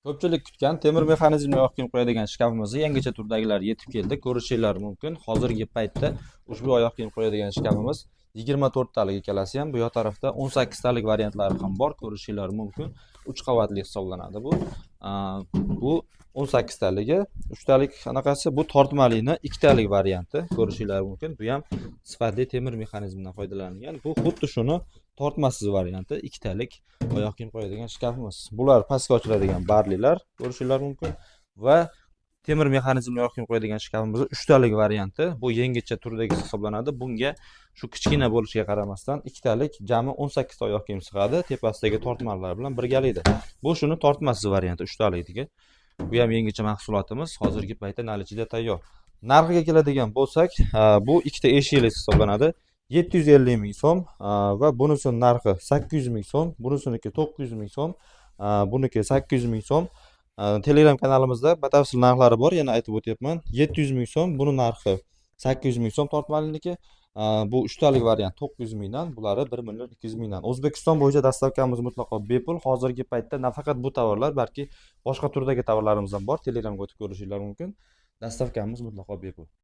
Ko'pchilik kutgan temir mexanizmli oyoq kiyim qo'yadigan shkafimizni yangicha turdagilar yetib keldi. Ko'rishinglar mumkin. Hozirgi paytda ushbu oyoq kiyim qo'yadigan shkafimiz 24 talik ikkalasi ham, bu yoq tarafda 18 talik variantlari ham bor, ko'rishinglar mumkin. 3 qavatli hisoblanadi bu. Bu 18 taligi, 3 talik anaqasi, bu tortmalini ikkitalik varianti, ko'rishinglar mumkin. Bu ham sifatli temir mexanizmidan foydalanilgan. Bu xuddi shuni tortmasiz varianti, ikkitalik oyoq kiyim qo'yadigan shkafimiz. Bular pastga ochiladigan barlilar, ko'rishinglar mumkin, va temir mexanizmli oyoq kiyim qo'yadigan shkafimizni uchtalik varianti. Bu yangicha turdagisi hisoblanadi. Bunga shu kichkina bo'lishiga qaramasdan ikkitalik, jami 18 ta oyoq kiyim sig'adi, tepasidagi tortmalar bilan birgalikda. Bu shuni tortmasiz varianti, uchtalikligi. Bu ham yangicha mahsulotimiz, hozirgi paytda наличие da tayyor. Narxiga keladigan bo'lsak, bu ikkita eshikli hisoblanadi. 750 ming so'm va bunisini narxi 800 ming so'm, bunisiniki 900 ming so'm, buniki 800 ming so'm. Telegram kanalimizda batafsil narxlari bor, yana aytib o'tyapman. 700 ming so'm, buni narxi 800 ming so'm tortmaliniki. Bu uchtalik variant 900 mingdan, bulari 1 million 200 mingdan. O'zbekiston bo'yicha доставка miz mutlaqo bepul. Hozirgi paytda nafaqat bu tovarlar, balki boshqa turdagi tovarlarimiz ham bor. Telegramga o'tib ko'rishinglar mumkin. Доставка miz mutlaqo bepul.